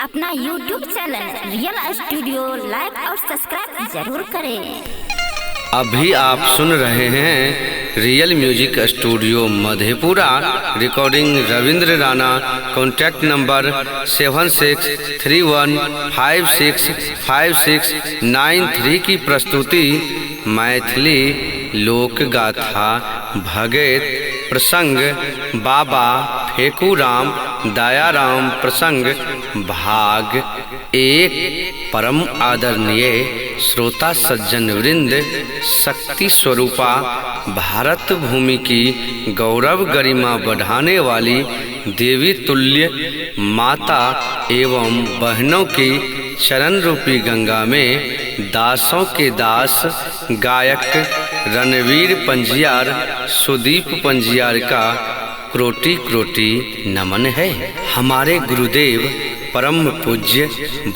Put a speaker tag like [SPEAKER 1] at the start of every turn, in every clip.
[SPEAKER 1] अपना YouTube channel real studio like और subscribe जरूर करें।
[SPEAKER 2] अभी आप सुन रहे हैं real music studio Madhepura, recording Ravindra Rana, contact number 7631565693 की प्रस्तुति मैथिली लोक गाथा भगत प्रसंग बाबा फेकूराम दयाराम प्रसंग भाग 1। परम आदरणीय श्रोता सज्जन वृंद, शक्ति स्वरूपा भारत भूमि की गौरव गरिमा बढ़ाने वाली देवी तुल्य माता एवं बहनों की चरण रूपी गंगा में दासों के दास गायक रणवीर पंजियार, सुदीप पंजियार का क्रोटी क्रोटी नमन है। हमारे गुरुदेव परम पूज्य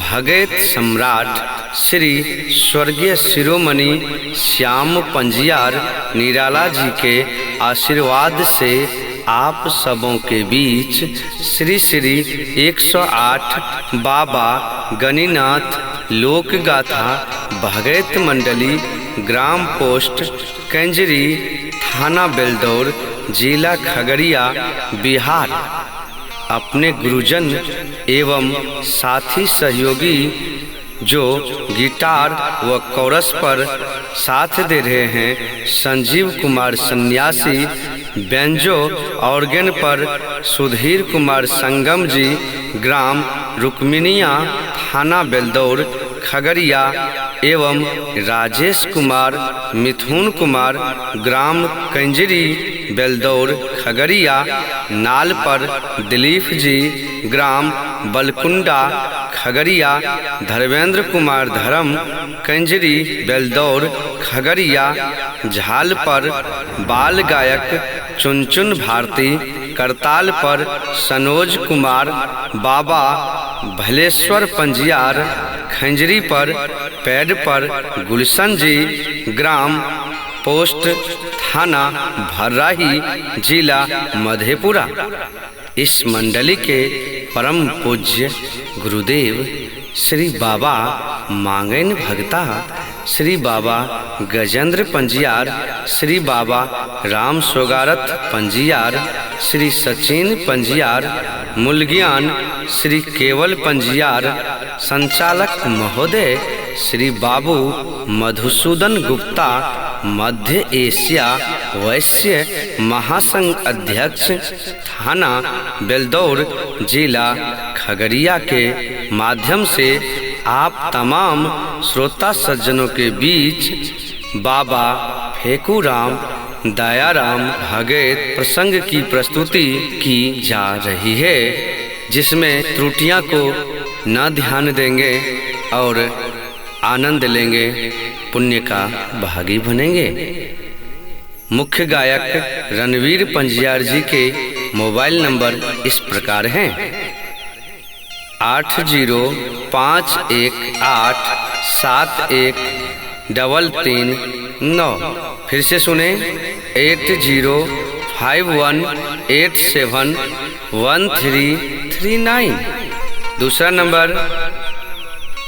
[SPEAKER 2] भगत सम्राट श्री स्वर्गीय शिरोमणि श्याम पंजियार निराला जी के आशीर्वाद से आप सबों के बीच श्री श्री 108 बाबा गणिनाथ लोक गाथा भगत मंडली, ग्राम पोस्ट कंजरी, थाना बेलदौर, जिला खगड़िया, बिहार, अपने गुरुजन एवं साथी सहयोगी जो गिटार व कोरस पर साथ दे रहे हैं, संजीव कुमार सन्यासी, बेंजो ऑर्गन पर सुधीर कुमार संगम जी, ग्राम रुक्मिनिया, थाना बेलदौर, खगड़िया, एवं राजेश कुमार, मिथुन कुमार, ग्राम कंजरी, बेलदौर, खगड़िया, नाल पर दिलीप जी, ग्राम बलकुंडा, खगड़िया, धर्मेंद्र कुमार धर्म, कंजरी, बेलदौर, खगड़िया, झाल पर बाल गायक चुनचुन भारती, करताल पर सनोज कुमार, बाबा भलेश्वर पंजियार, खंजरी पर पैड पर गुलशन जी, ग्राम पोस्ट थाना भर्राही, जिला मधेपुरा। इस मंडली के परम पूज्य गुरुदेव श्री बाबा मांगन भगता, श्री बाबा गजेंद्र पंजियार, श्री बाबा राम सोगारथ पंजियार, श्री सचिन पंजियार मुलगियान, श्री केवल पंजियार, संचालक महोदय श्री बाबू मधुसूदन गुप्ता, मध्य एशिया वैश्य महासंघ अध्यक्ष, थाना बेलदौर, जिला खगड़िया के माध्यम से आप तमाम श्रोता सज्जनों के बीच बाबा फेकूराम दयाराम भगत प्रसंग की प्रस्तुति की जा रही है, जिसमें त्रुटियां को न ध्यान देंगे और आनंद लेंगे, पुण्य का भागी बनेंगे। मुख्य गायक रणवीर पंजियार जी के मोबाइल नंबर इस प्रकार हैं: 8051871339। फिर से सुने, 8051871339। दूसरा नंबर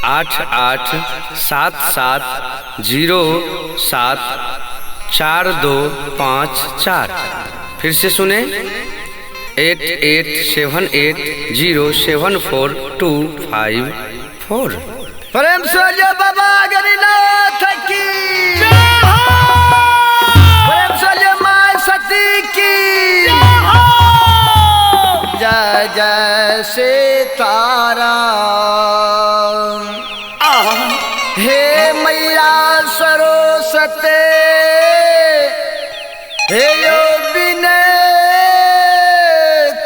[SPEAKER 2] 8877074254। फिर से सुने, 8878074254।
[SPEAKER 3] प्रेम से जय बाबा गणिनाथ की, प्रेम से जय मां सती की, जय जय सीताराम। हे मैया सरस्वती, हे यो विनय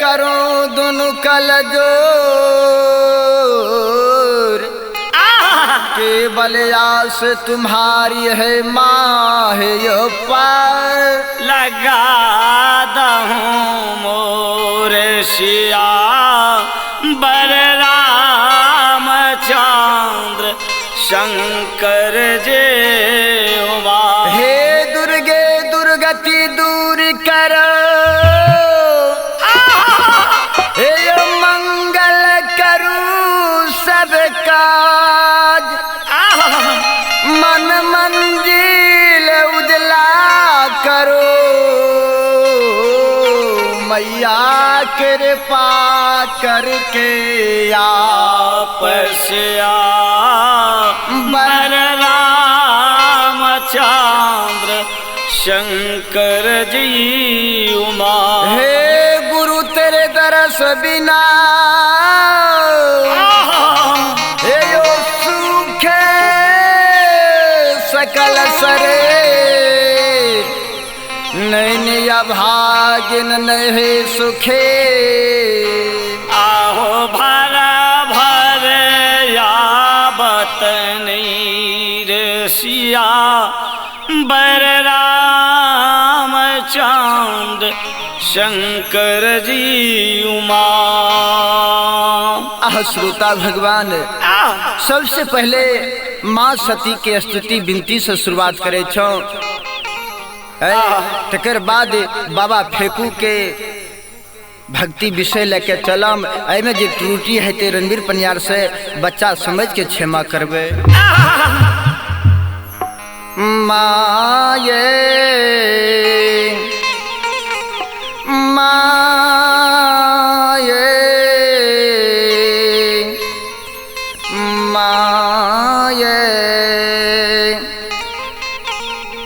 [SPEAKER 3] करो दुनु कल जोर, केवल आस तुम्हारी है माँ है यो पार
[SPEAKER 4] लगा दहूँ मोर सिया बर राम चंद्र शंकर जेवा।
[SPEAKER 3] हे दुर्गे दुर्गति दूर करो, हे मंगल करू सब काज मन मंजिल उजला करो मैया कृपा करके
[SPEAKER 4] आपस बर रामचंद्र शंकर जी उमा।
[SPEAKER 3] हे गुरु तेरे दरस बिना हे यो सूखे सकल सरे नैन अभागिन नहीं सुखे।
[SPEAKER 4] आहो भर भर याबत नीर सिया बर रामचंद्र शंकर जी उमा।
[SPEAKER 3] आह श्रोता भगवान, सबसे पहले माँ सती के स्तुति विनती से शुरुआत करे छो, तकर बाद बाबा फेकू के भक्ति विषय लेके चलम। एहिमे जे त्रुटि हेतै रणवीर पनियार से बच्चा समझ के क्षमा करबै। माये माये माये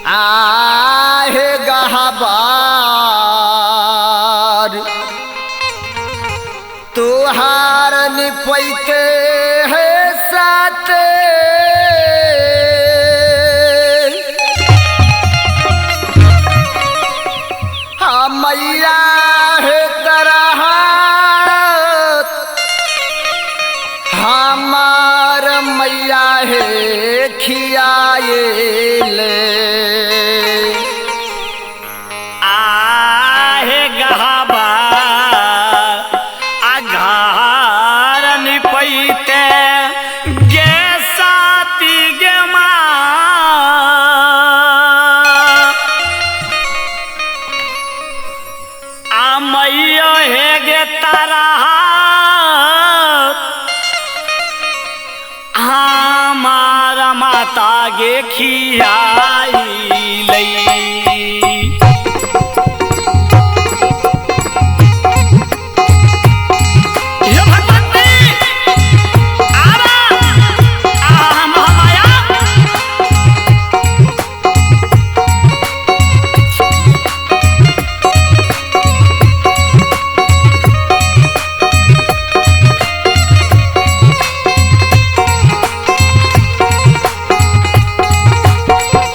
[SPEAKER 3] आहे गहबार तुहार निपैते है साते हाँ मैया है तरह हमार मैया है खियाए ले।
[SPEAKER 4] आहे गहबार आघार निपैते गे साती गे माँ आ मैया हे गे तारा हमारा माता गे खियाई लई। हे भगवती आरा आ महामाया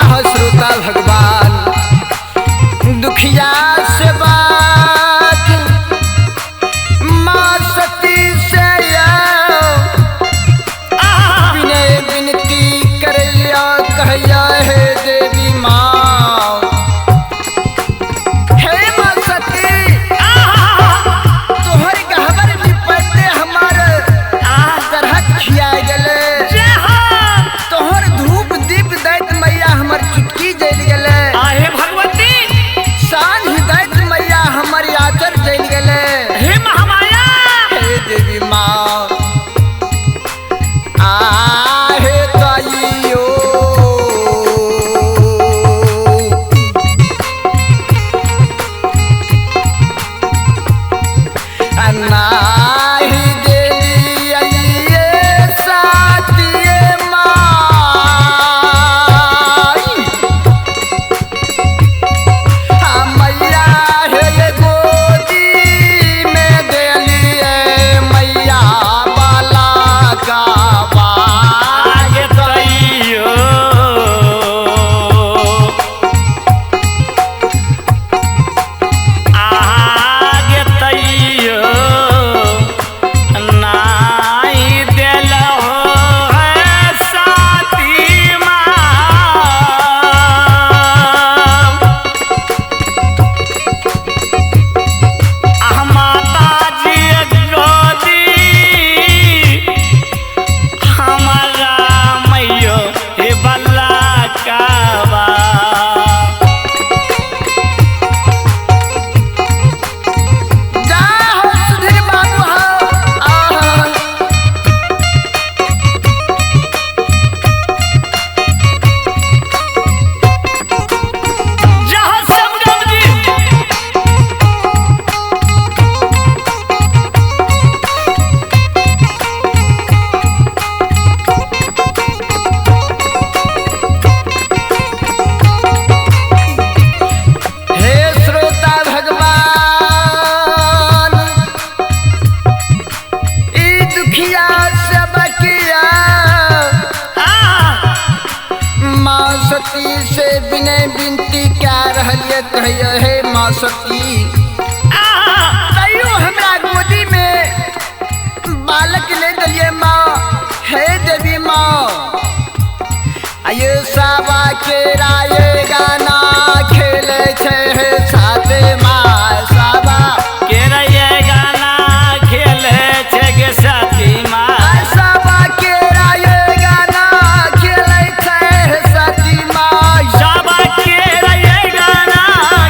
[SPEAKER 3] आह श्रोता भगवान, दुखिया से बकिया माँ सती से विनय विनती क्या रहलिए कहिए हे माँ सती तैयो हमरा गोदी में बालक ले दिलिए माँ हे देवी माँ। आये सावा के राय गाना खेले छे हे साथे माँ सावा
[SPEAKER 4] के रे गाना खेले छे गे साथी माँ
[SPEAKER 3] सावा के राय गाना खेले छे हे साथी माँ
[SPEAKER 4] सावा के रे गाना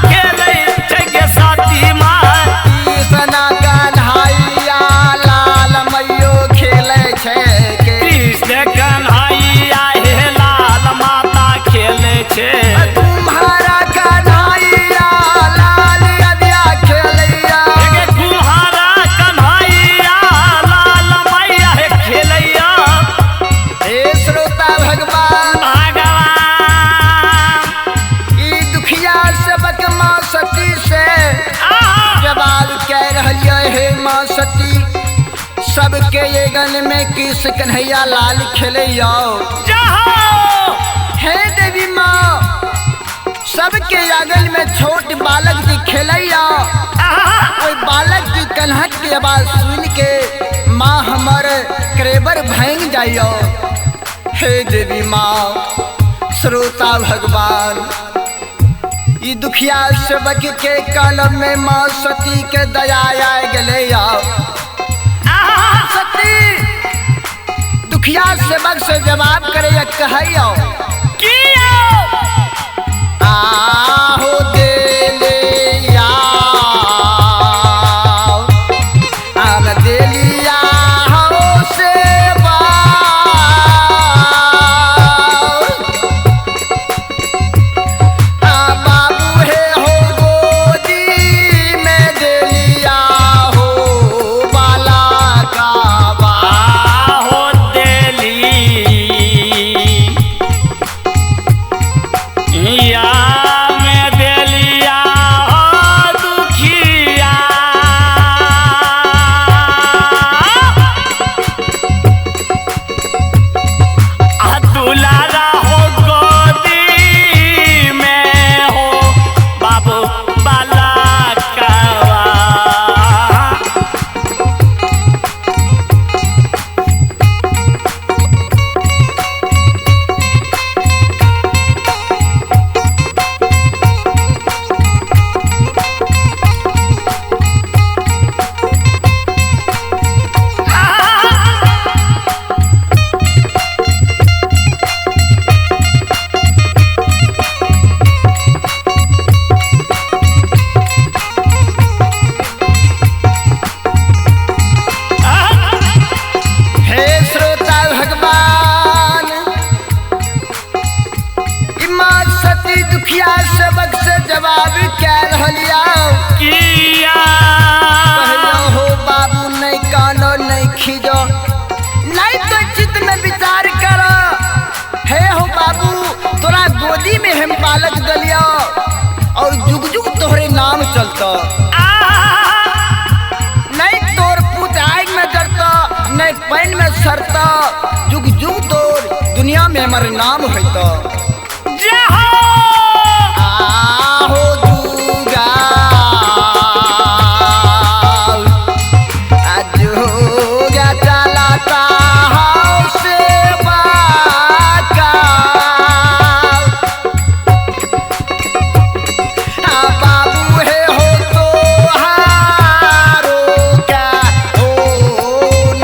[SPEAKER 4] खेले छे गे साथी माँ
[SPEAKER 3] कृष्ण कन्हैया लाल मैयो खेले छे के
[SPEAKER 4] कृष्ण कन्हैया हे लाल माता खेले छे
[SPEAKER 3] तुम्हारा कन्हैया लाल अदिया खेलैया
[SPEAKER 4] गे कुम्हारा कन्हैया लाल मैया हे खेलैया
[SPEAKER 3] हे श्रोता भगवान
[SPEAKER 4] भगवान
[SPEAKER 3] ई दुखिया सबक माँ सती से
[SPEAKER 4] आहा
[SPEAKER 3] जवाब कह रहलियै हे माँ सती सबके ये गन में कृष्ण कन्हैया लाल खेलैया
[SPEAKER 4] जाओ
[SPEAKER 3] हे देवी माँ सबके आंगन में छोट बालक जी खेलैया ओहि बालक की कन्हट के आवाज सुन के माँ हमर क्रेबर भांग जाइयो। हे देवी माँ श्रोता भगवान ई दुखिया सेवक के कलम में माँ सती के दया आ गेलै। सती दुखिया सेवक से जवाब करे कहैयो
[SPEAKER 4] किया
[SPEAKER 3] आहो देलिया आन देलिया हो सेवा आ बाबू हे हो गोदी में देलिया हो बाला का बा
[SPEAKER 4] आहो देली या में देलिया हो दुखिया आ दुलारा हो गोदी में हो बाबू बाला कावा।
[SPEAKER 3] हे श्रोता भगवान ई माँ सती दुखिया सेवक से जवाब कह रहलिया
[SPEAKER 4] किया
[SPEAKER 3] कहलो हो बाबू नहीं कानो नहीं खीजो नहीं तो चित्त में विचार करो। हे हो बाबू तोरा गोदी में हम बालक दलिया और जुग जुग तोहरे नाम चलता नहीं तोर पूत आग में जरता नहीं पानी में सरता जुग जुग तोर दुनिया में हमारे नाम होता। आहो जुगा जुगा चलाता हूँ सेवा का। आ बाबू हे हो तो हारो क्या हो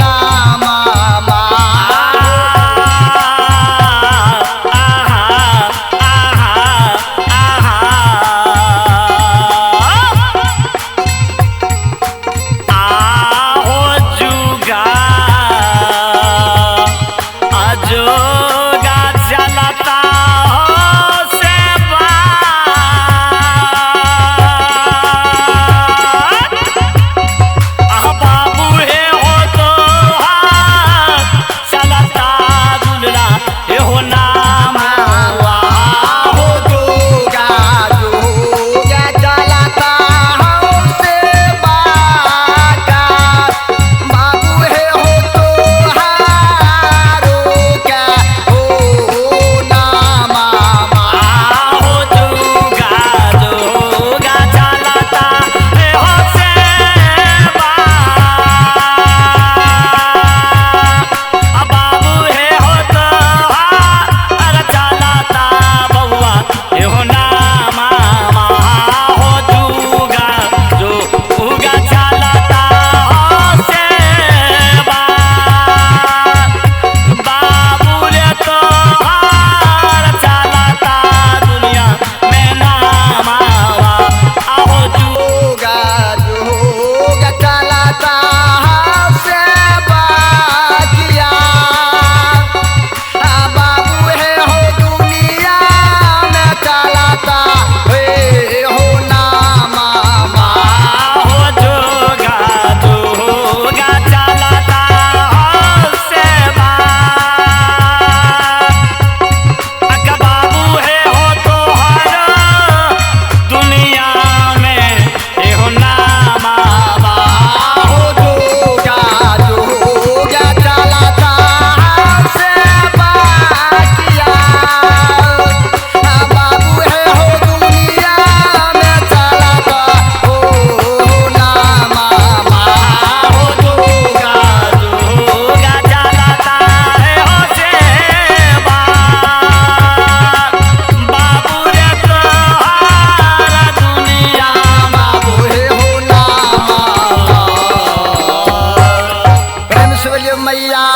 [SPEAKER 3] नामा
[SPEAKER 4] आहा।
[SPEAKER 3] मैया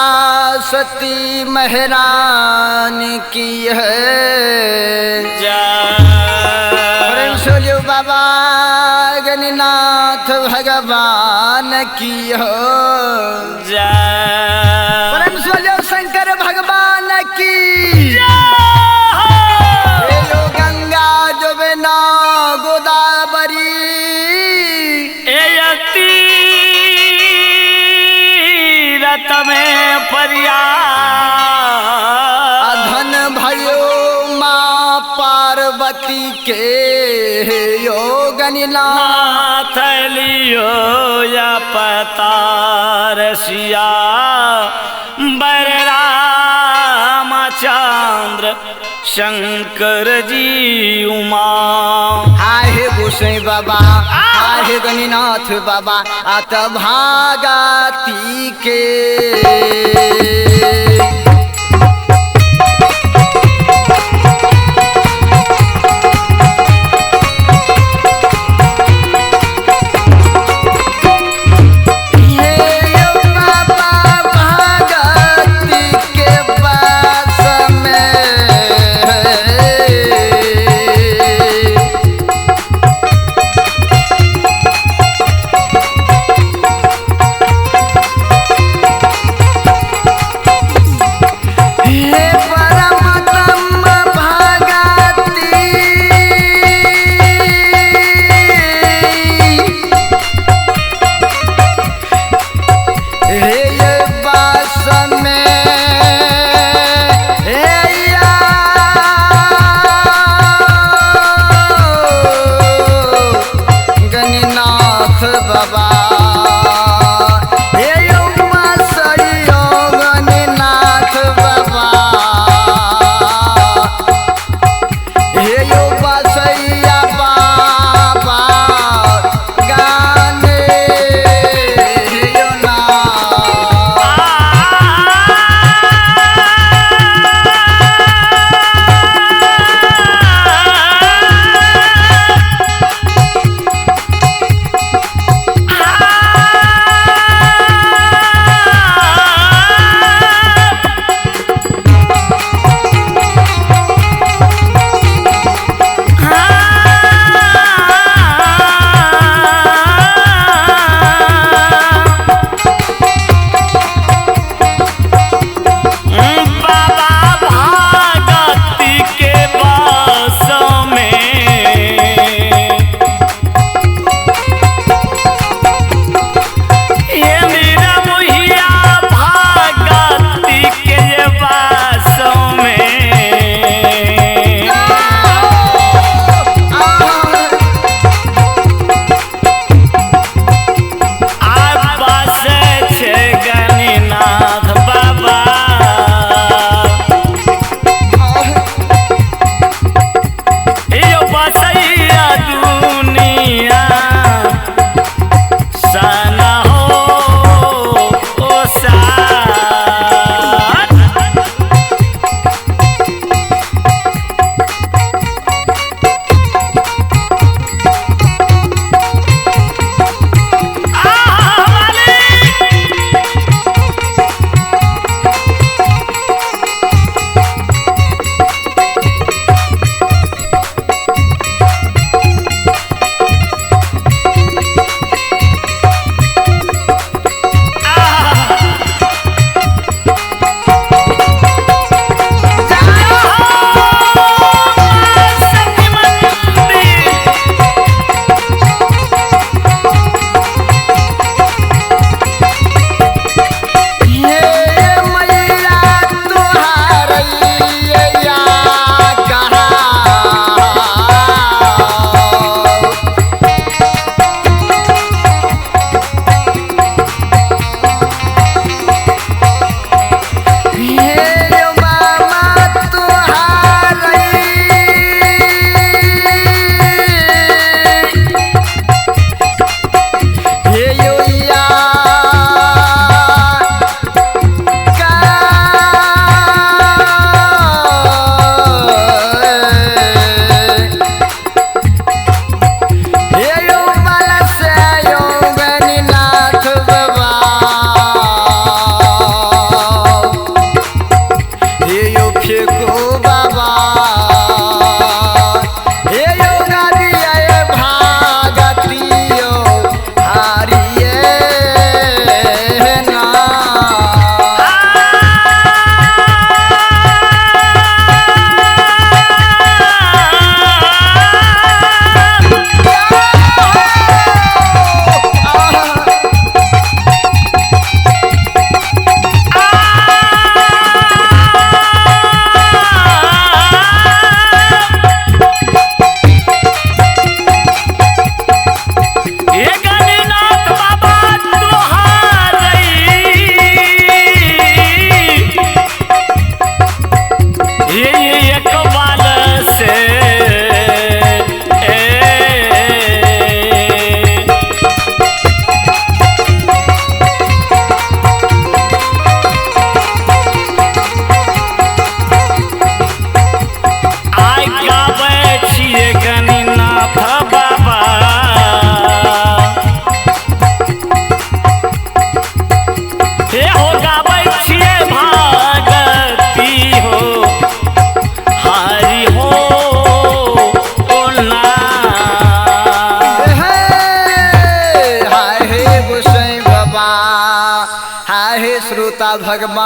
[SPEAKER 3] सती महरान की है। प्रेम से बोलियो बाबा गणिनाथ भगवान की हो। प्रेम से बोलियो शंकर भगवान की। यो गंगा जो बिना गोदावरी
[SPEAKER 4] रत में परिया
[SPEAKER 3] धन भयो माँ पार्वती के यो गणिनाथ
[SPEAKER 4] नाथ लियो या पतार सिया बर रामचंद्र शंकर जी उमा।
[SPEAKER 3] आहे गोसाई बाबा आहे गणिनाथ बाबा आत भागाती के।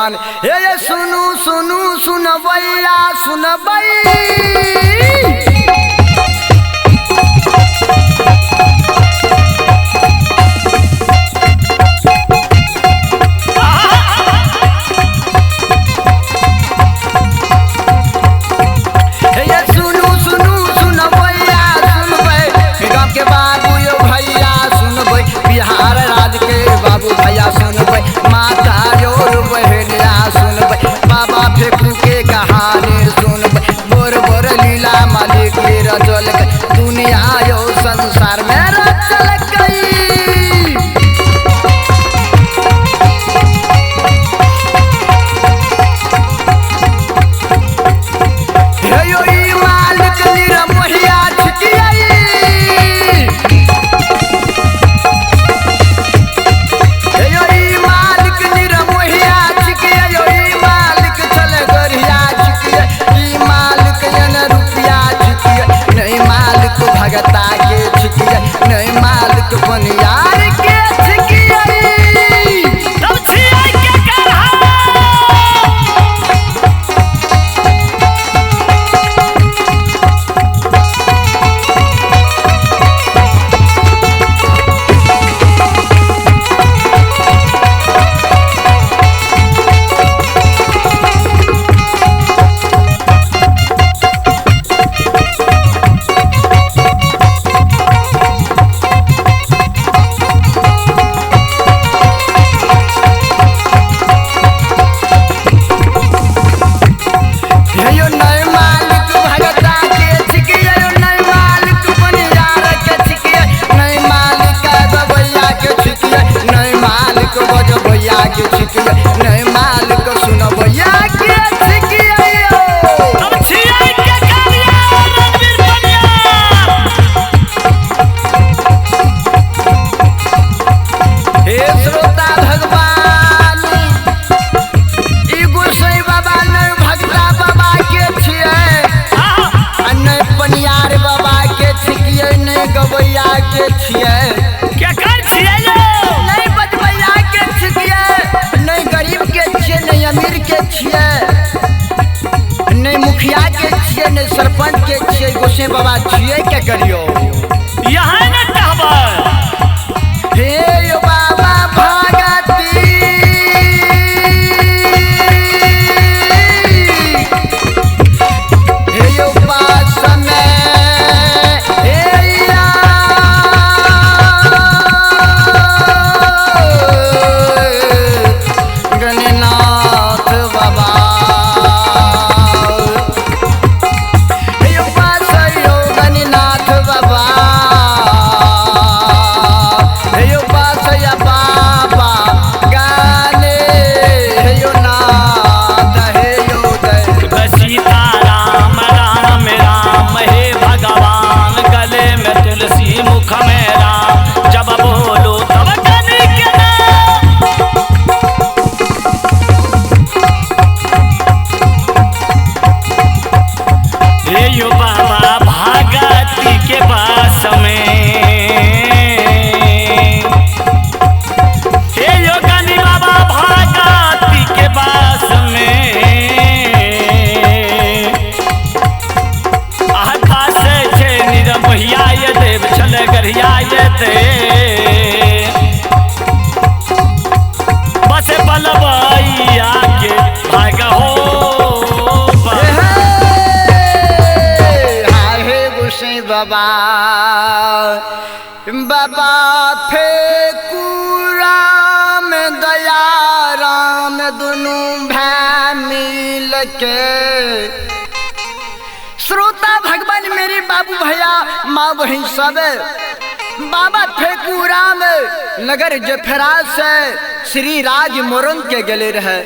[SPEAKER 3] भगवान। हे सुनू सुनू सुनबैया सुनबै। बिहार राज के बाबू भैया सुनबै, माता और बहनिया सुनबै, बाबा फेकू के कहानी सुनबै, बोर बोर लीला मालिक रचल दुनिया यो संसार में रचल गई। हे यो ई मालिक निरमोहिया छिकिया, भगता के छिकिया नहीं मालिक बनियार के छिकिया।
[SPEAKER 4] तब छिया के करहा।
[SPEAKER 3] सरपंच के छियै, गोसाई बाबा छियै, के करियो
[SPEAKER 4] यहाँ न कहबै।
[SPEAKER 3] हे यो बाबा भगती हे यो पास में हे या गणनाथ बाबा,
[SPEAKER 4] बस बलबैया के भाग हो।
[SPEAKER 3] हे गोसाई बाबा, बाबा फेकू राम दया राम दुनू भाई मिल के। श्रोता भगवान मेरे बाबू भैया माँ बहन सब, बाबा फेकू राम नगर जफरा से श्री राज मोरंग के गले रहे।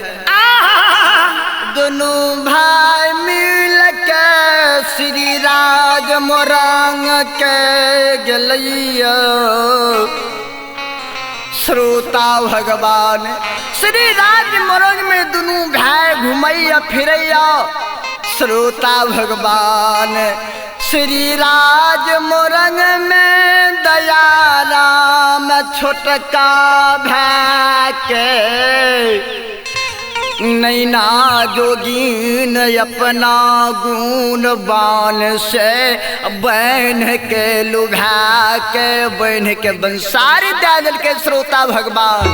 [SPEAKER 3] दोनों भाई मिल के श्री राज मोरंग के गलिया। श्रोता भगवान श्री राज मोरंग में दोनों भाई घुमैया फिरैया। श्रोता भगवान श्री राज मोरंग में दया राम छोटका भाई के नैना जोगीन अपना गुण बान से बन के लुभा के बन के बंसारी दे के श्रोता भगवान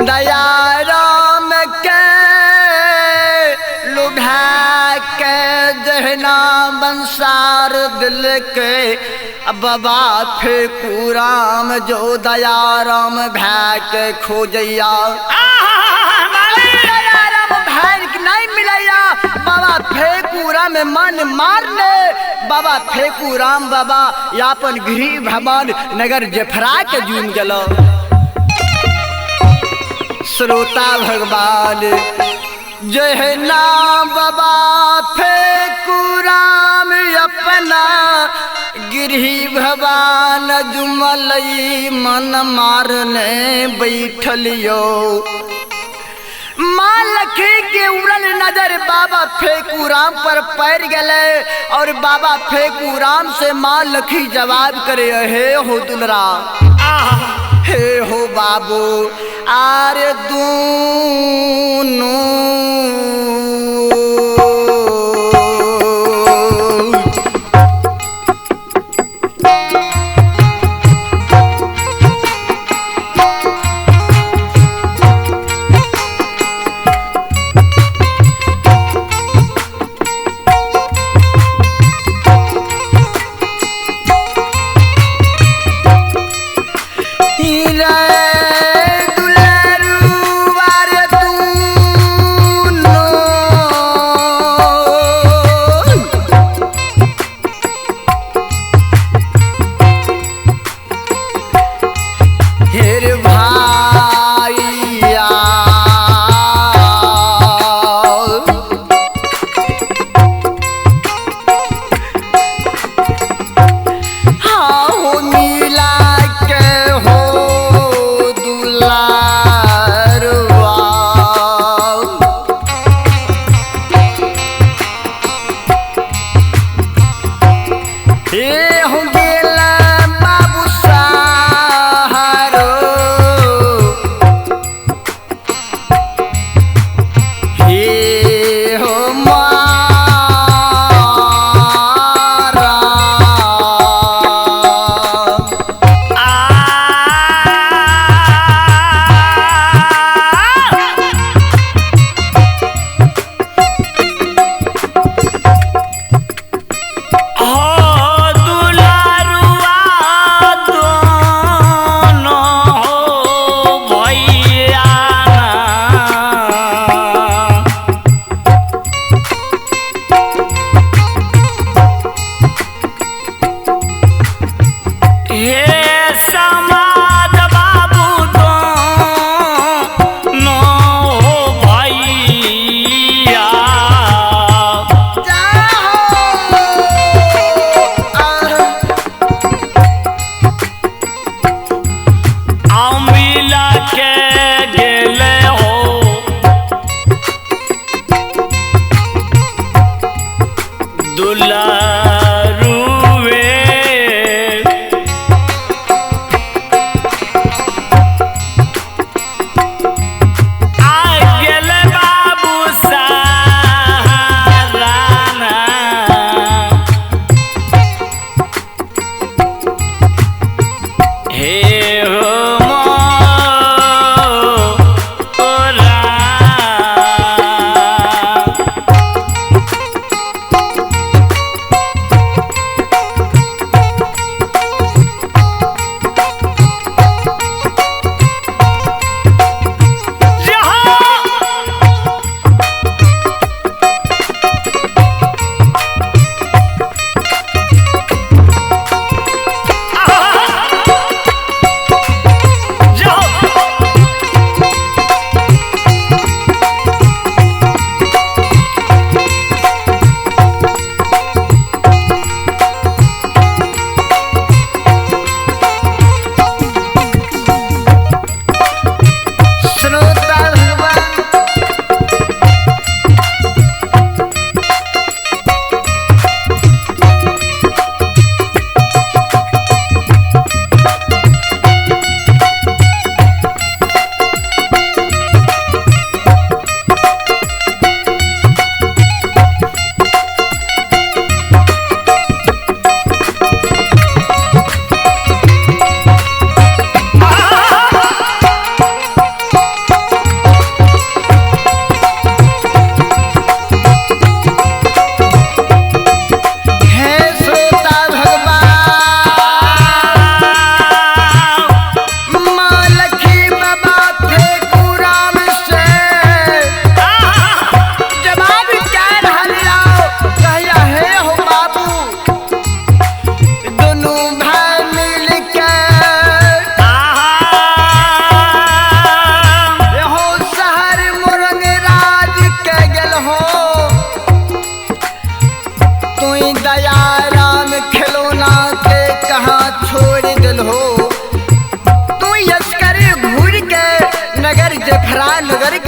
[SPEAKER 3] दया राम के लुभा के जहना बंसार दिल के बाबा फेकू राम जो दया राम भै के खोजैया दया राम भैन के नहीं मिलैया बाबा फेकू राम मन मारने बाबा फेकू राम बाबा यापन गृह भवन नगर जफरा के जूम गेलो। श्रोता भगवान जहना बाबा फेकू राम अपना गृह भवान जुमलई मन मारने बैठलियो। माँ लखी के उड़ल नजर बाबा फेकू राम पर पड़ गए और बाबा फेकू राम से माँ लखी जवाब करे हे हो दुलरा हे हो बाबू आरे दूनों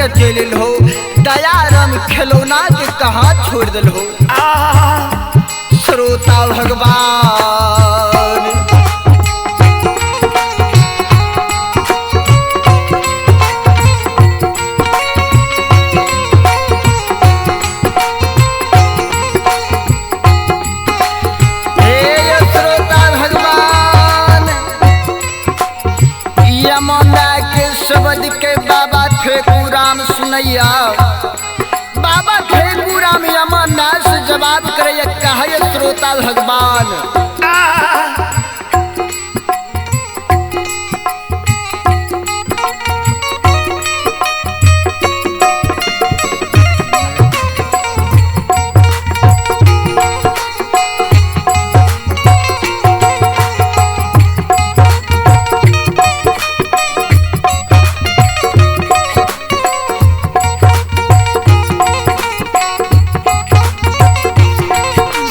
[SPEAKER 3] के चल हो, दयाराम खिलौना के कहाँ छोड़ दिल हो। श्रोता भगवान हे श्रोता भगवान, यमुना के शब्द के बाबा फेकूराम सुनैया। बाबा फेकूराम यमुना से जवाब करे कहे श्रोता भगवान,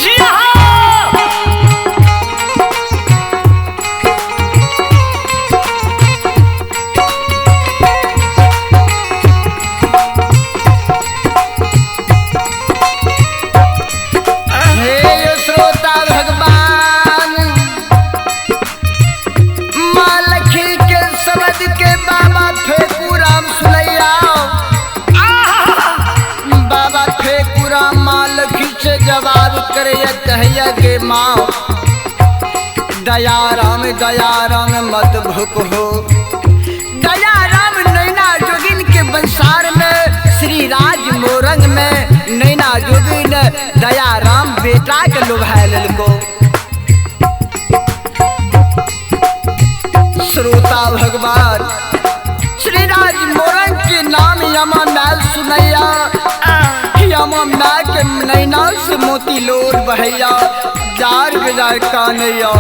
[SPEAKER 4] जी हाँ।
[SPEAKER 3] हे श्रोता भगवान, माँ लखी के शब्द के बाबा फेकूराम सुनैया। बाबा फेकूराम माँ लखी से जवाब करे कहिया के माँ दयाराम दयाराम मत भूख हो। दयाराम नैना जोगिन के बंसार में श्री राज मोरंग में नैना जोगिन दयाराम बेटा के लोभा लेलको। श्रोता भगवान श्री राज मोरंग के नाम यमा मैल सुनैया। यमा मै के नैना से मोती लोर बहैया, जार बिजार कानैया।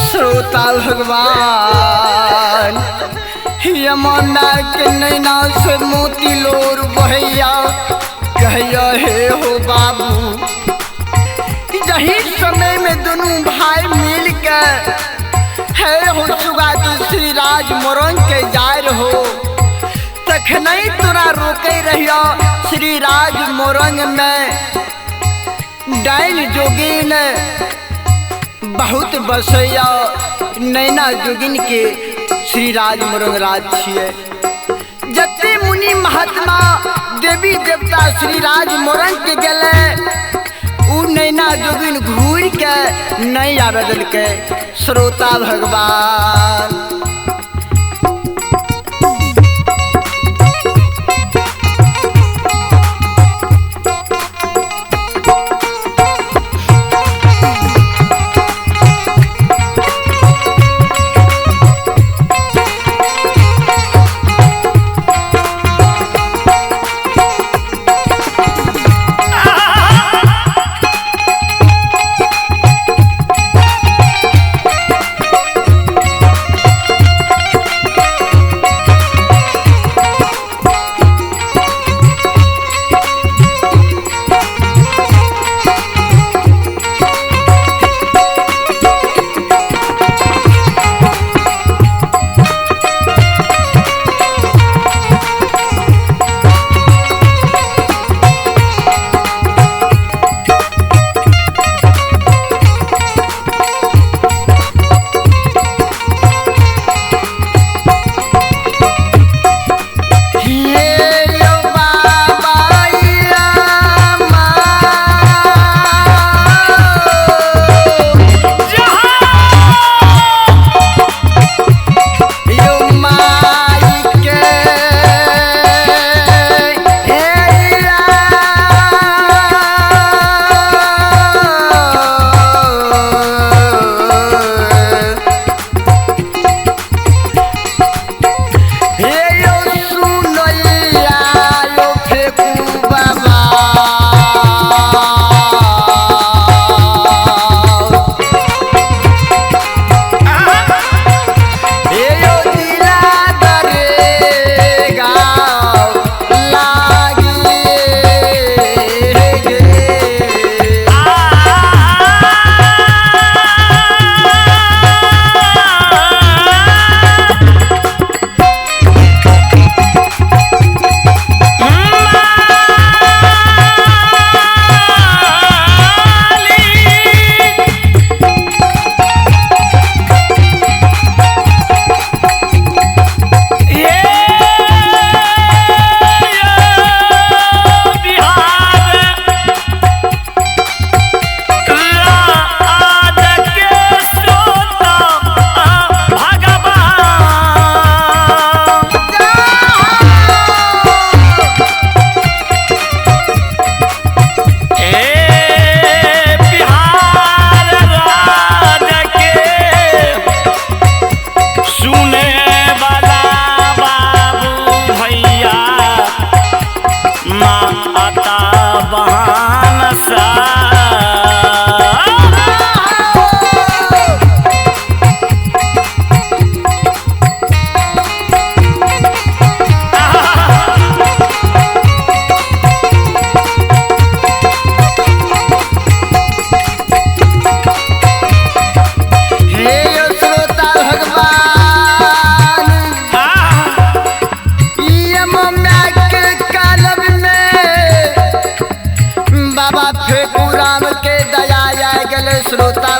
[SPEAKER 3] श्रोता भगवान यमुना के नैना से मोती लोर बहैया, कहैया हे हो बाबू। जही समय में दोनों भाई मिल के हे हो चुगा तू श्री राज मोरंग के जाय हो, तखनई तोरा रोके रहिया श्री राज मोरंग में डाइन जोगिन बहुत बसैया। नैना जोगिन के श्री राज मोरंग राज छिए। जते मुनि महात्मा देवी देवता श्री राज मोरंग के गेले, उ नैना जोगिन घूर के नहीं आवे दिलके। श्रोता भगवान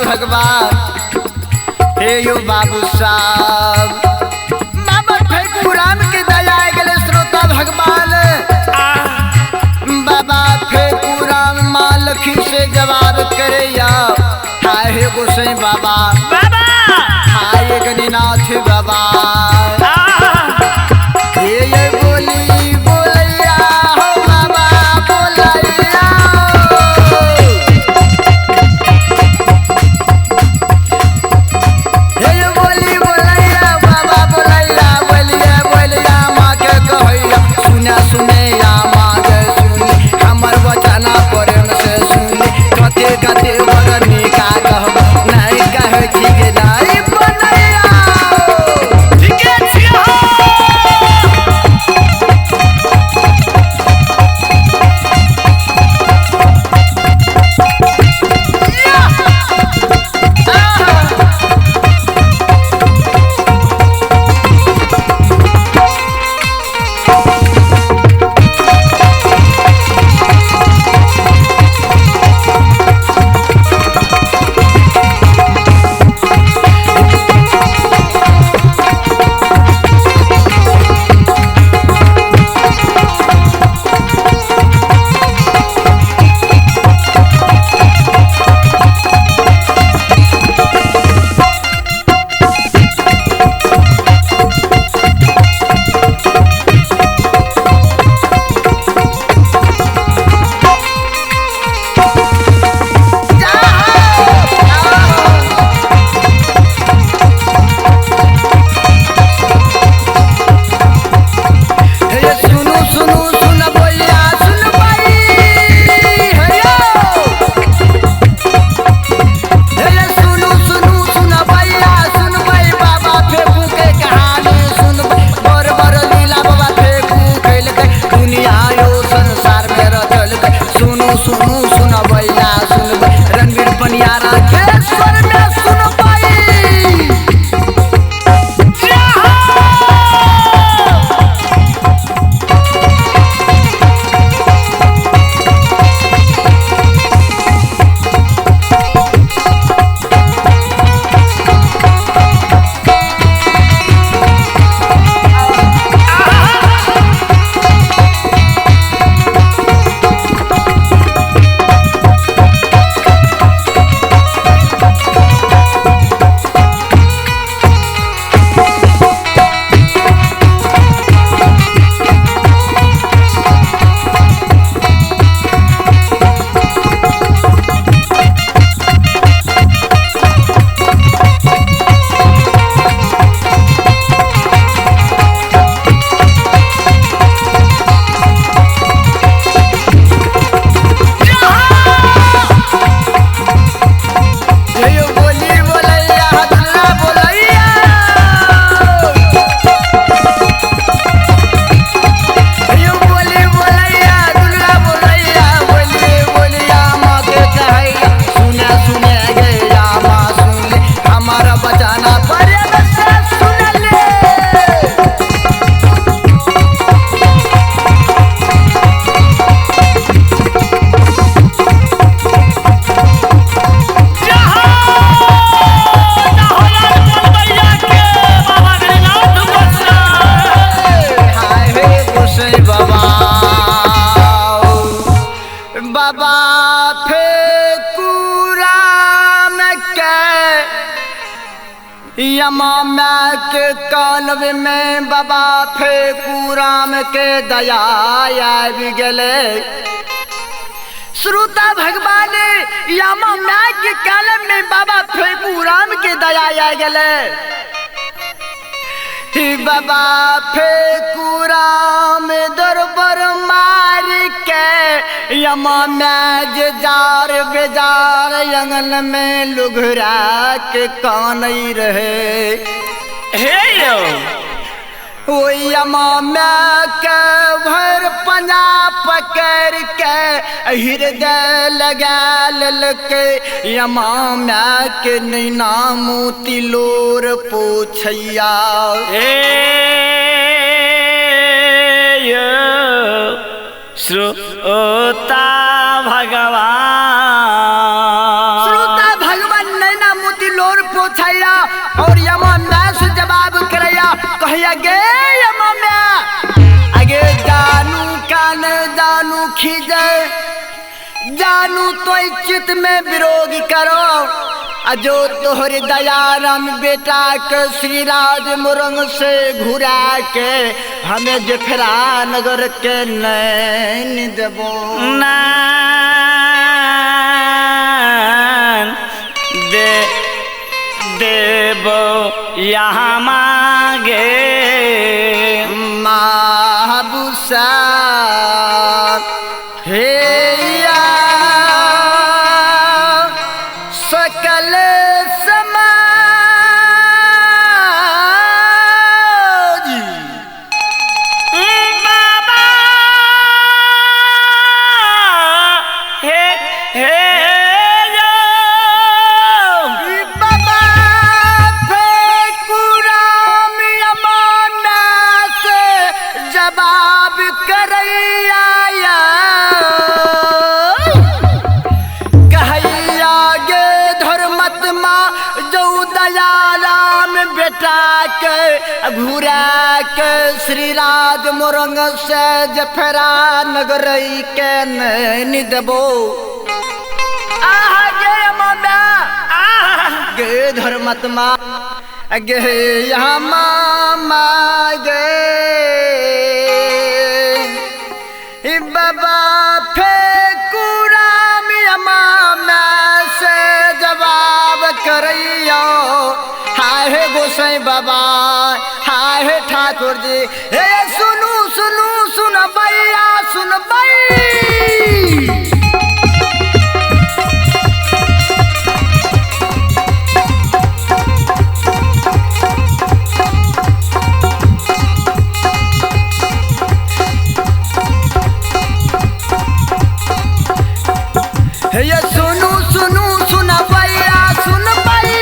[SPEAKER 3] भगवान हे यो बाबू साहब बाबा फेकू राम के दया आ गेलै श्रोता भगवान। बाबा फेकू राम माँ लखी से जवाब करे या हाय हे गोसाई बाबा
[SPEAKER 4] बाबा
[SPEAKER 3] हाय गणिनाथ बाबा हे ये बोली बोलैया हो बाबा बोलैया हे ये बोली बोलैया बाबा बोलैया बोलिया बोलिया माँ के कहैया सुने सुने या माँ के सुनी हमर वचना प्रेम से सुनी कते कते बड़ नीका कहब नहीं कहै छी जे नहीं बनैया।
[SPEAKER 4] ठीके छियै हो।
[SPEAKER 3] हे सुनु सुनु सुन बोलिया सुन बाई हे यो हे सुनु सुनु सुन बोलिया सुन बाई बाबा फेकू के कहानी सुन बर बर लीला बाबा फेकू खेलकै दुनिया यो संसार में रचलकै सुनु सुनु सुन बोलिया सुन बाई रणवीर पनियारा के स्वर में सुन बाई। हे यो बोली बोलैया हल्ला बोलैया हे यो बोली बोलैया दुल्ला बोलैया बोली बोलिया माँ के कहैया सुने सुने गैया माँ सुन ले हमारा बचाना प्रेम से सुन ले।
[SPEAKER 4] बाबा गणिनाथ गोसाई।
[SPEAKER 3] हाय हे गोसाई बाबा बाबा फेकू राम के यमा माँ के कानव में बाबा फेकू राम के दया आबि गेलै। श्रोता भगवान यमा माँ के कानव में बाबा फेकू राम के दया आ गेलै। हे बाबा फेकू राम दरबर मार के यमा मैज जार बेजार अंगन में लुघरा के कानई रहे।
[SPEAKER 4] हे यौ
[SPEAKER 3] ओ यमा माँ के भर पंजा पकड़ के हृदय लगा ललके यमा माँ के नैना मोती लोर पोछैया।
[SPEAKER 4] हे यौ श्रोता भगवान।
[SPEAKER 3] श्रोता भगवान नैना खीजे जानू तो चित में विरोध करो अजो तोहर दयाराम बेटा के श्रीराज मुरंग से घुरा के हमें जफरा नगर के नैन देबो
[SPEAKER 4] नान दे देबो यहाँ मांगे
[SPEAKER 3] माबूसा हे या सकल समाज
[SPEAKER 4] बाबा हे हे यो
[SPEAKER 3] बाबा फेकुराम यमाना से जवाब करैया कहैया गे धर्मत्मा जो दयाराम बेटा के घुरा के श्रीराज मोरंग से जफरा नगर के नैन देबो आहा गे मामा गे धर्मात्मा गे यहाँ मामा गे बाबा फेकुराम मामा से जवाब करैयो हाय हे गोसाई बाबा हाय हे ठाकुर जी हे सुनू सुनू सुन भैया सुन भई। हे सुनू सुनू सुन भैया सुन भई।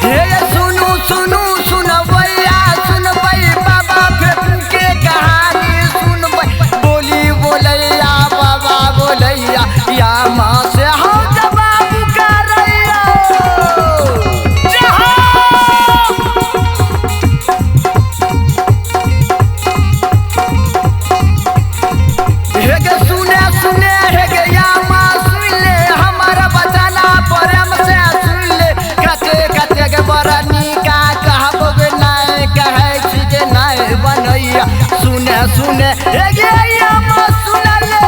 [SPEAKER 3] हे सुनू सुनू सुन भैया सुन भई बाबा फेकू के कहानी सुन भई बोली बोलैया बाबा बोलैया या माँ से हो जवाब करैया। हे गे सुने सुने हे गे या माँ सुन ले हमारा बचाना प्रेम से सुन ले कते कते के बरनी का कहबो गे नाय कहै छी जे नाय बनैया सुने सुने हे गे या माँ सुन ले।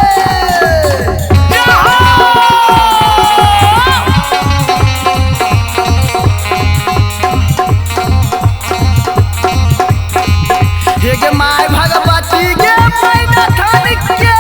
[SPEAKER 3] हे गे my Bhagwati गे मैना थान के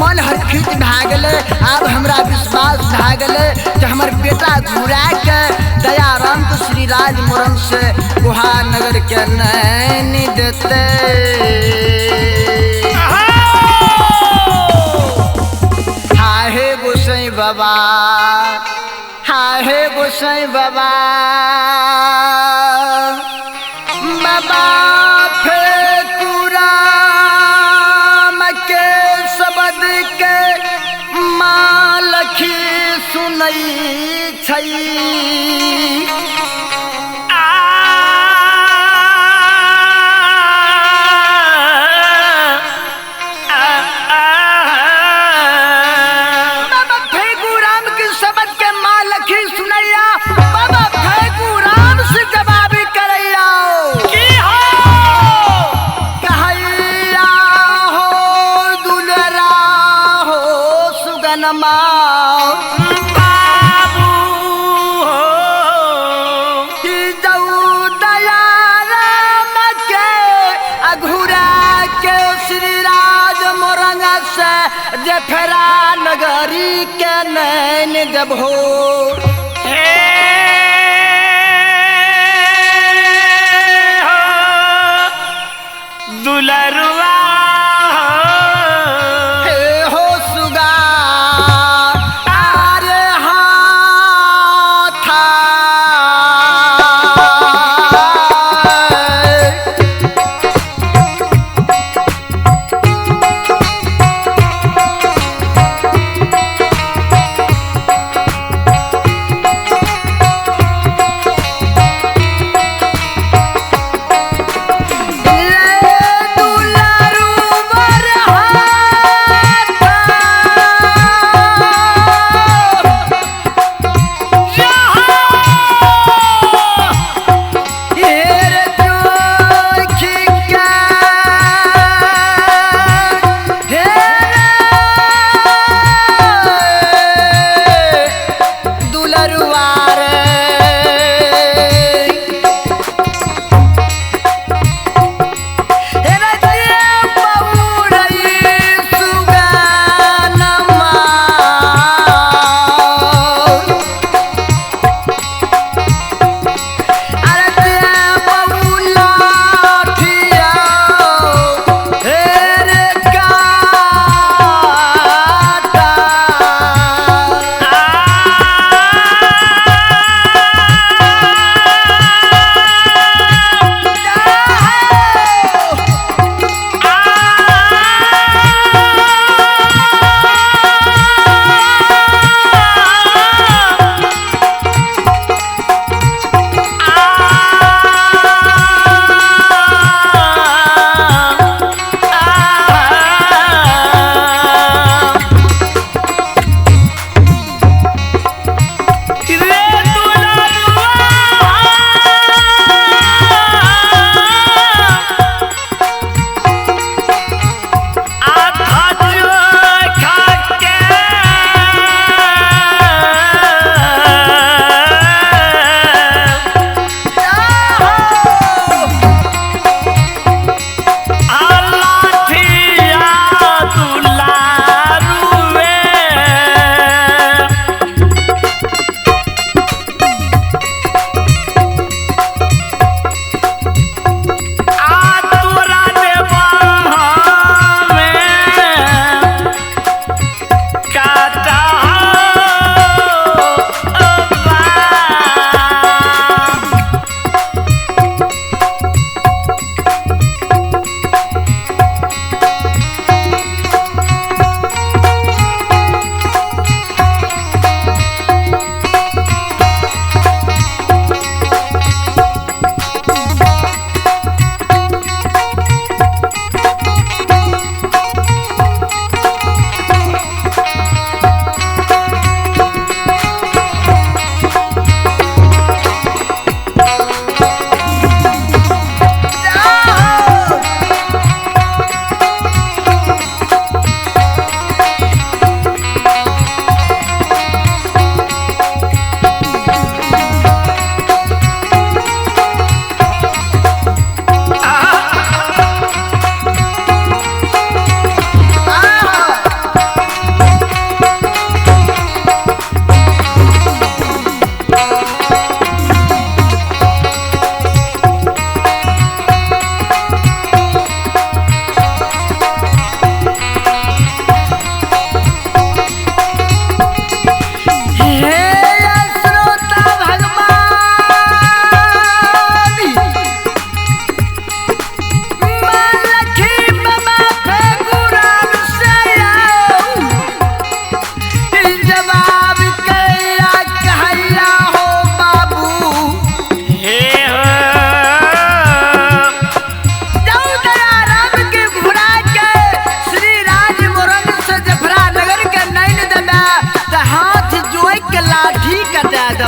[SPEAKER 3] मन हरखित भए गेलै। आब हमरा विश्वास भए गेलै जे हमर बेटा घुरा के दयाराम के श्री राज मोरंग से गुहा नगर के नैन देते। हाय गोसाई बाबा, हाय गोसाई बाबा, बाबा फेकुराम के शब्द के माँ लखी सुनई छै। बाबा फेकुराम के शब्द के माँ लखी सुनैया, बाबा फेकुराम से जवाबी करैया।
[SPEAKER 4] की हो
[SPEAKER 3] कहैया हो दुलरा हो सुगनमा
[SPEAKER 4] बाबू हो
[SPEAKER 3] कि जऊ दया राम के अघुरा के श्री राज मोरंग से जफरा नगरी के नैन जब हो।
[SPEAKER 4] हे हो दुलरुआ हो।
[SPEAKER 3] हे हो सुगा आरे हाथा ले दुलरुआ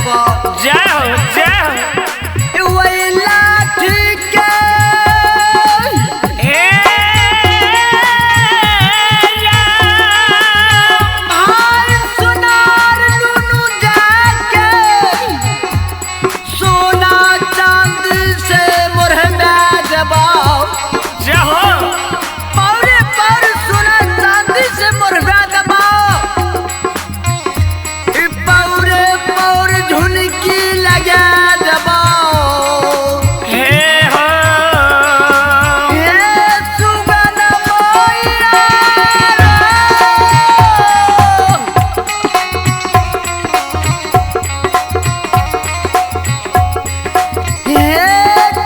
[SPEAKER 3] दबो।
[SPEAKER 4] जय हो जय हो।
[SPEAKER 3] वही लाठी के
[SPEAKER 4] हे
[SPEAKER 3] भाई सुनार लूनू जाके सोना चांदी से मुरहबा दबाओ।
[SPEAKER 4] जय हो।
[SPEAKER 3] पौरे पर सोना चांदी से मुरहबा दबाओ। पौरे पौर झुनकी लगा दबाओ।
[SPEAKER 4] हे हो
[SPEAKER 3] हे सुगन मोइरा हे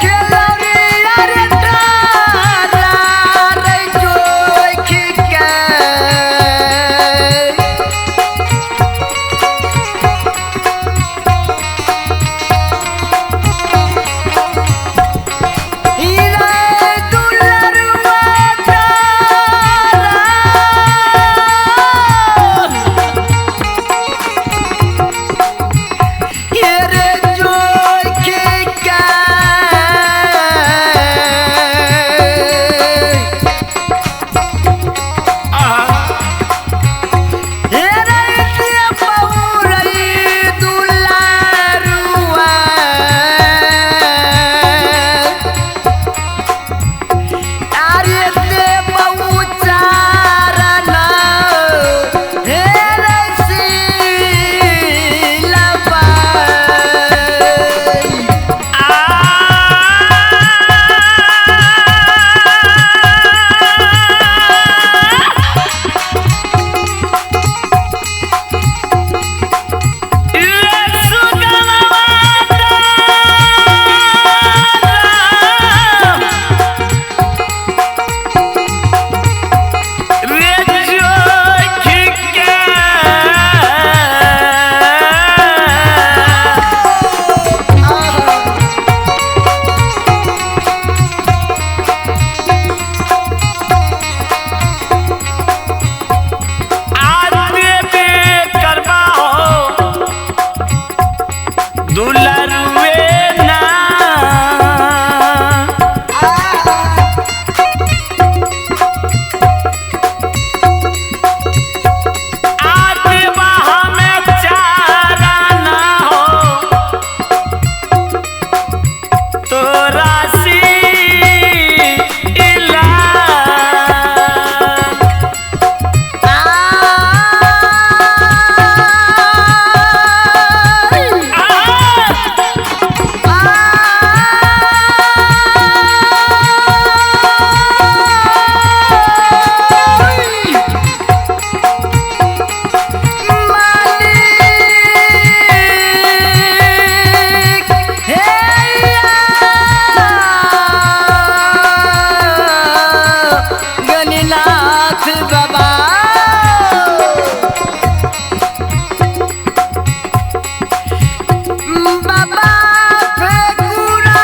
[SPEAKER 3] खेलौरिया रे तारा रे जोखी के। हीरा दुलरुआ तारा हे रे जोखी के। हे रे पौरई दुलारुआ आरे ते बहुचारण हे रे सीलबा।
[SPEAKER 4] दुलरुए ना आते बाह में चारा ना हो तोरा सी इला।
[SPEAKER 3] गणिनाथ बाबा बाबा फेकुराम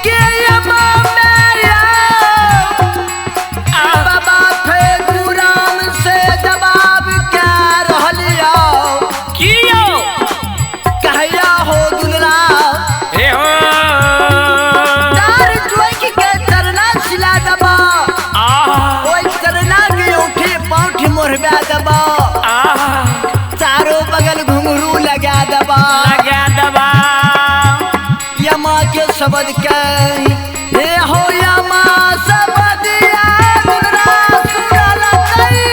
[SPEAKER 3] के यमा मेरा बाबा फेकुराम से जवाब क्या रहलिया
[SPEAKER 4] कियो
[SPEAKER 3] कहया हो दुलरा
[SPEAKER 4] हे हो
[SPEAKER 3] तार जोइक के चरना सिला दबा।
[SPEAKER 4] आह
[SPEAKER 3] ओई चरना के उठे पाउठ मोरबा दबा।
[SPEAKER 4] आह
[SPEAKER 3] चारों बगल घुंघरू लगा दबा।
[SPEAKER 4] लगा दबा।
[SPEAKER 3] यमा के शब्द के हे हो यमा शब्दिया दुलरा सुनल कई।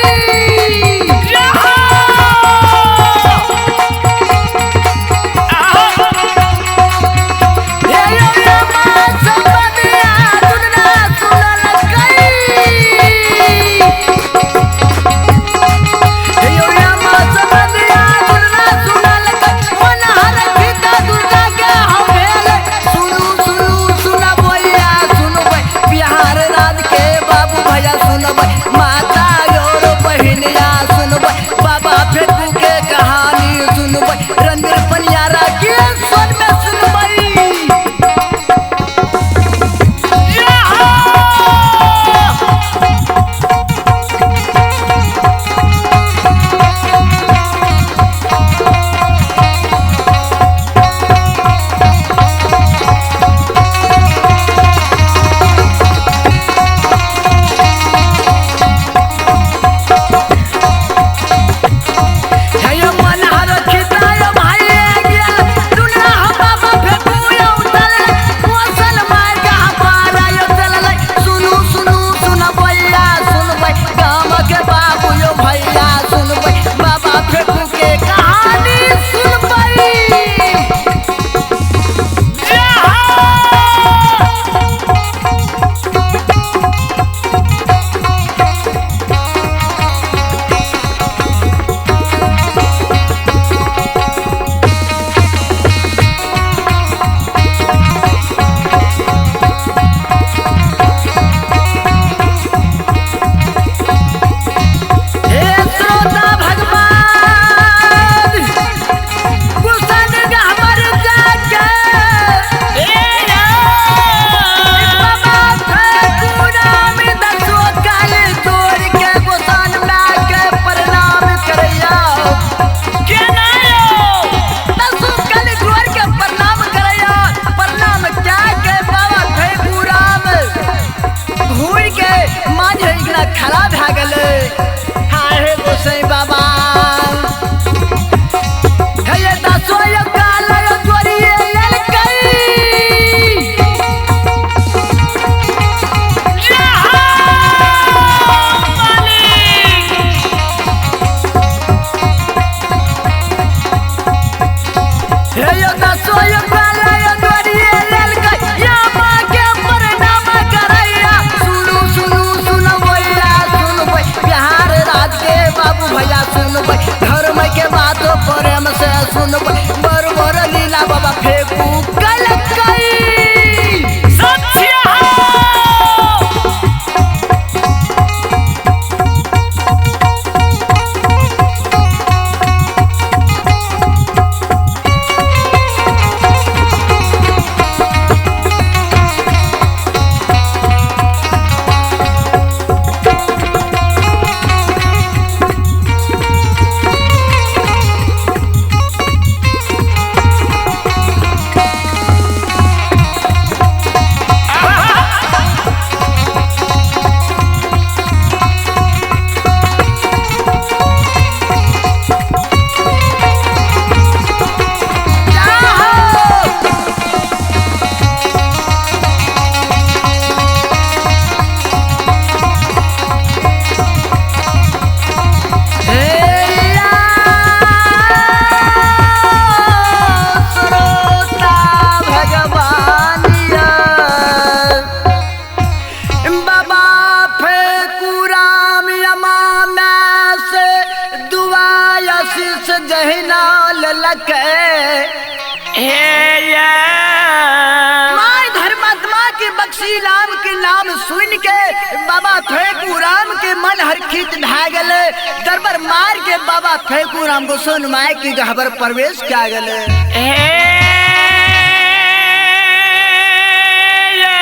[SPEAKER 3] हे हो यमा शब्दिया दुलरा सुनल कई। हे हो यमा शब्दिया दुलरा सुनल कई। मन हर पिता दुर्गा के हम भेल सुनू सुनू सुनबो। हाय हे गोसाई बाबा हे दासो यो काल यो जोरिए ललकै। हे यो दासो यो काल यो जोरिए ललकै या माँ के प्रणाम करैया। सुनु सुनु सुनबैया सुनबै बिहार राज के बाबू भैया सुनबै धर्म के बात प्रेम से सुनबै बड़ बड़ लीला बाबा फेकू कलकै।
[SPEAKER 4] सत्य हो।
[SPEAKER 3] श्रोता भगवानिया बाबा फेकुराम यमाना से दुआ आशीष जहिना ललक।
[SPEAKER 4] हे ये
[SPEAKER 3] my धर्मात्मा के बख्शी राम के नाम सुन के बाबा फेकूराम के मन हरखित भा गेले। दरबार मार के बाबा फेकूराम को सुन my की गहबर प्रवेश क्या गेले।
[SPEAKER 4] हे ये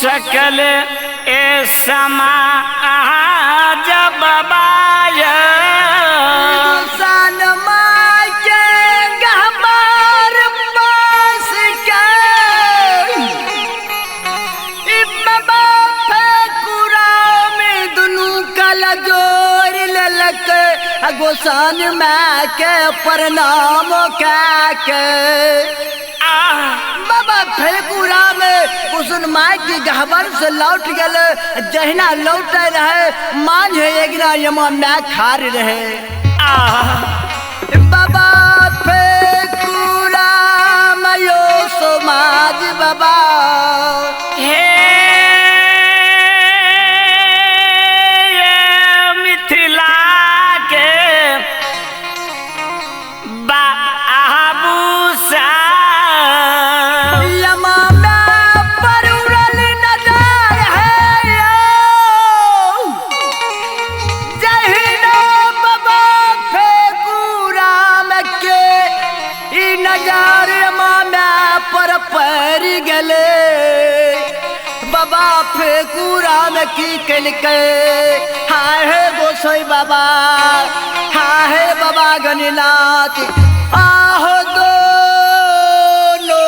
[SPEAKER 4] सकल ए समाज बाबाय
[SPEAKER 3] सान my के गहबर पास के ई बाबा फेकूराम दुनू कल जोर ललक गोसान my के प्रणाम के। बाबा फेकूराम कुसुन my की गहबर से लौट गए। जहिना लौट रहे मांझे एकना यमा my खार रहे। बाबा फेकूराम यो समाज बाबा
[SPEAKER 4] हे ये मिथिला के बाबू सा
[SPEAKER 3] यमा my पर उड़ल नजर है यो। जहिना बाबा फेकूराम के ई नजर यमा my पर पड़ गेले। बाबा फेकूराम की केलकै हाय हे गोसाई बाबा हाय हे बाबा गणिनाथ आहो दोनो।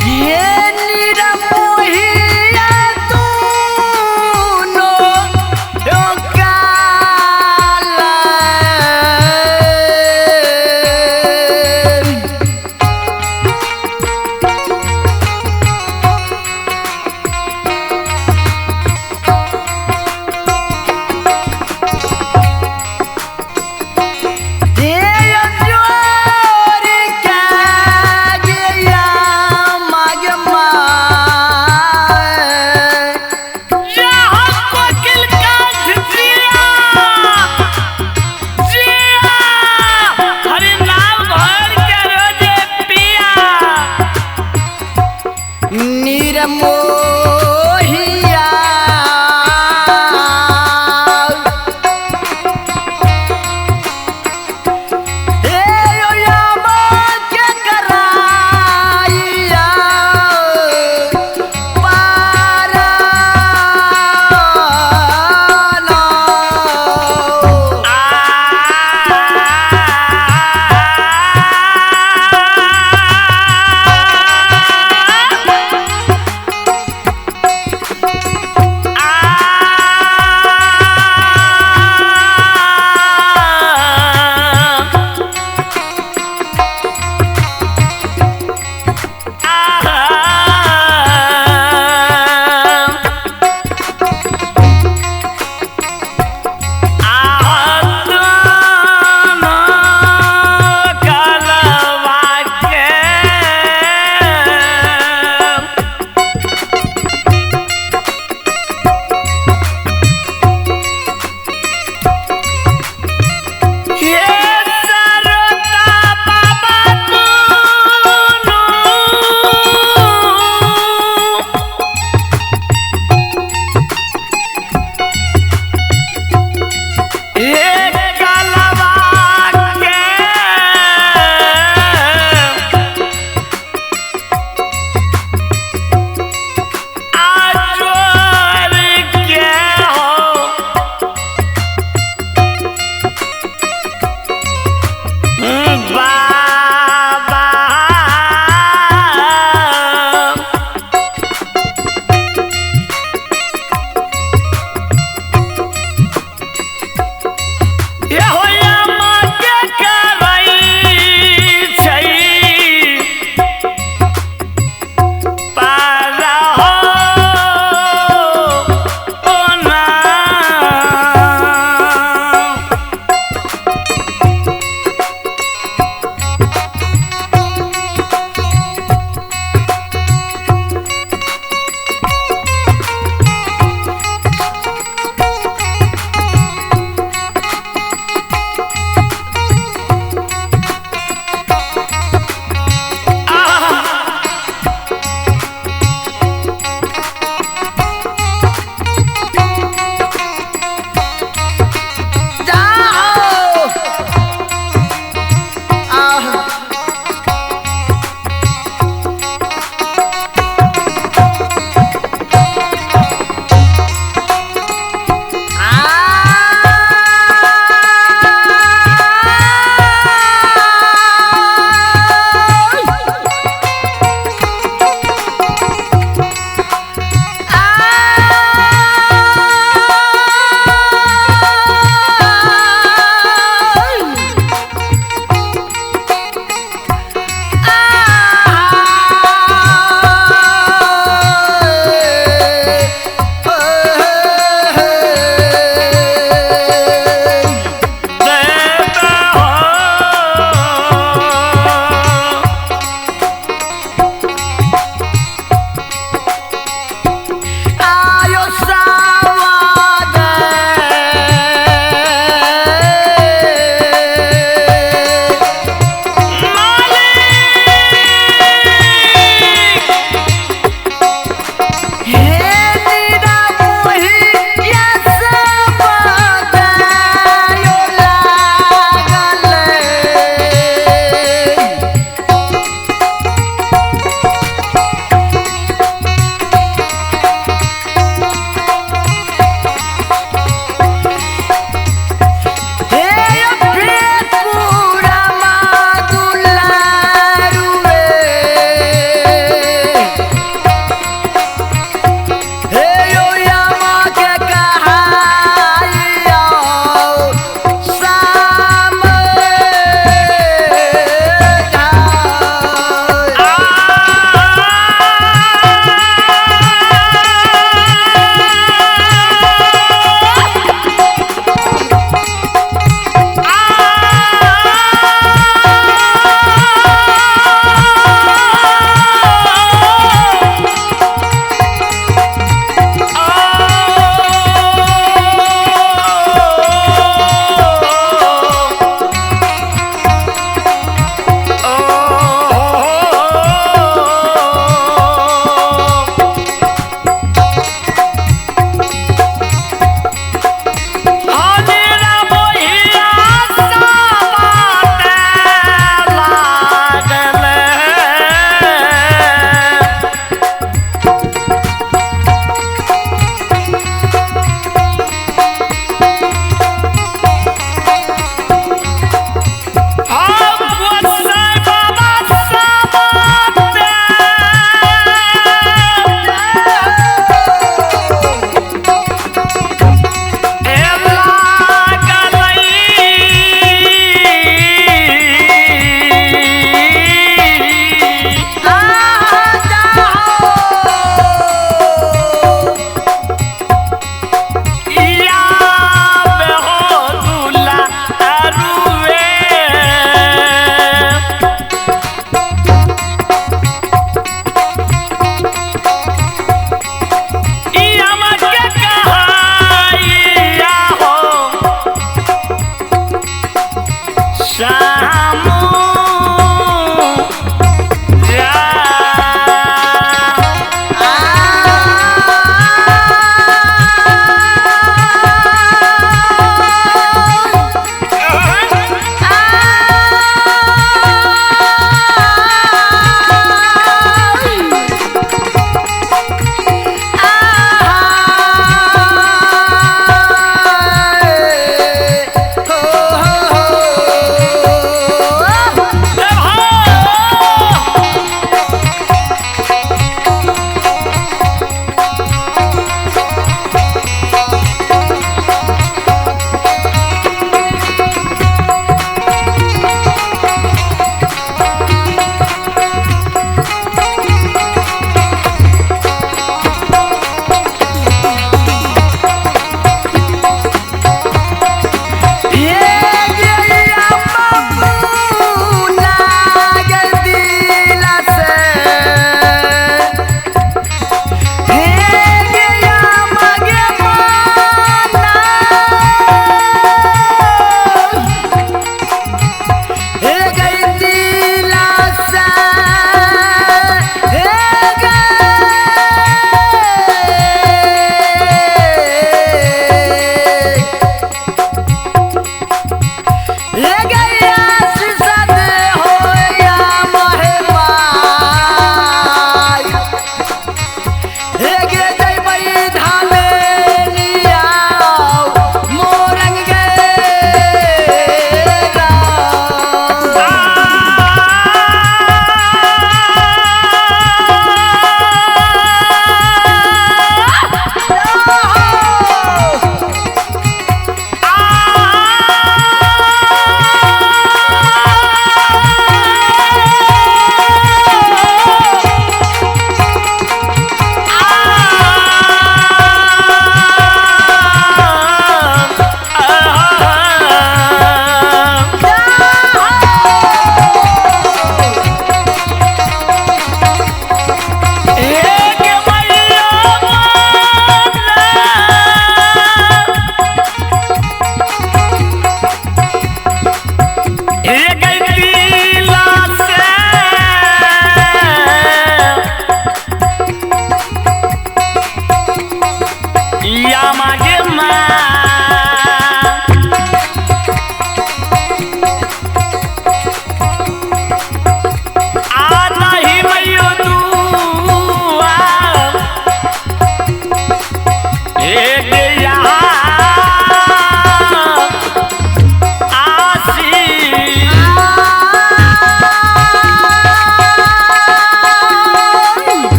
[SPEAKER 3] हे निरमोहिया दूनो यो काला। हे जोर के गिया माग माय।
[SPEAKER 4] जहाँ कोकिल काठ जिया जिया हरि नाम भर के रोजे पिया।
[SPEAKER 3] निरमोहिया हे यो यामा के कराई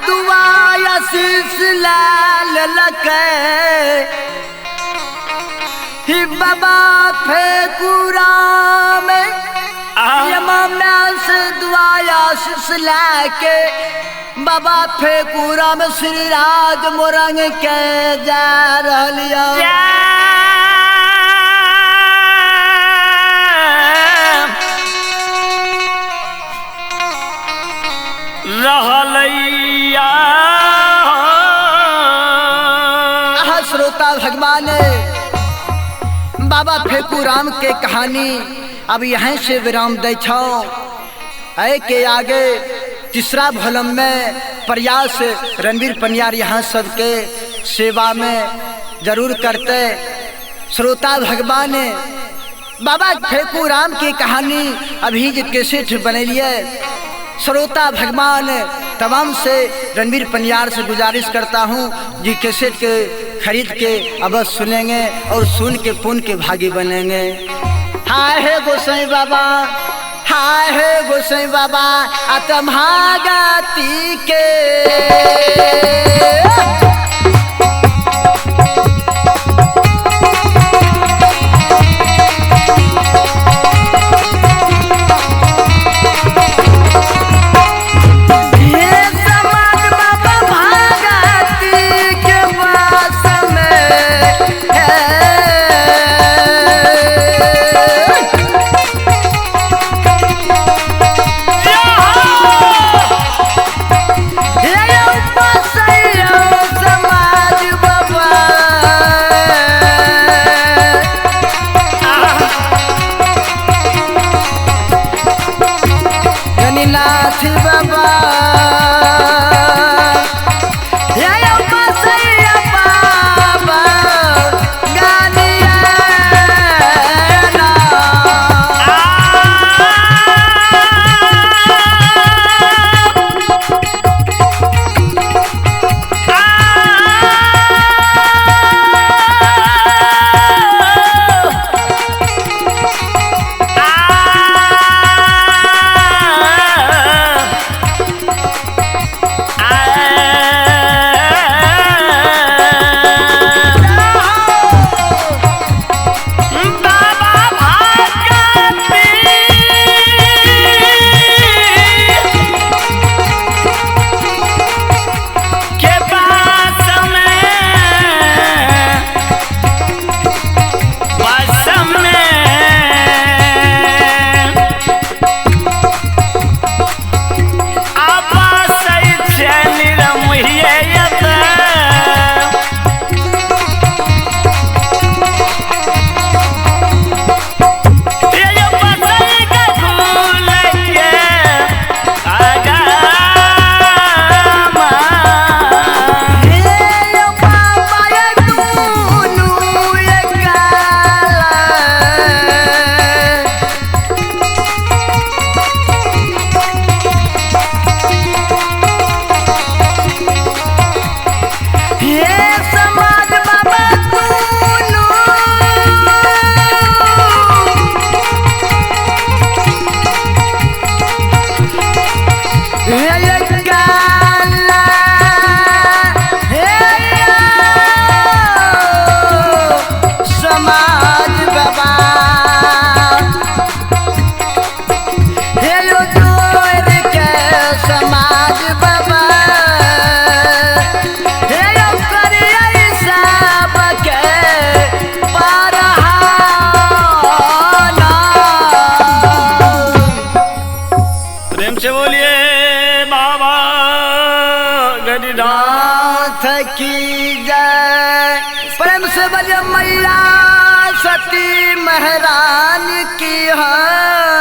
[SPEAKER 3] दुआ आशीष ललक ही बाबा फेकुराम यमा से दुआ आशीष लाके बाबा फेकुराम श्री राज मोरंग के जा रहलिया।
[SPEAKER 4] रहलैया
[SPEAKER 3] श्रोता भगवान बाबा फेकुराम के कहानी अब यहाँ से विराम दै छौ। के आगे तीसरा भलम में प्रयास रणवीर पनियार यहाँ सबके सेवा में जरूर करते। श्रोता भगवान बाबा फेकुराम की कहानी अभी जे कैसेट बनेलिए। श्रोता भगवान तमाम से रणवीर पनियार से गुजारिश करता हूँ जी कैसेट के खरीद के अवश्य सुनेंगे और सुन के पुण्य के भागी बनेंगे। हाय हे गोसाई बाबा, हाय हे गोसाई बाबा आत्महागति के की जय। प्रेम से बोलिए मैया सती महारानी की है।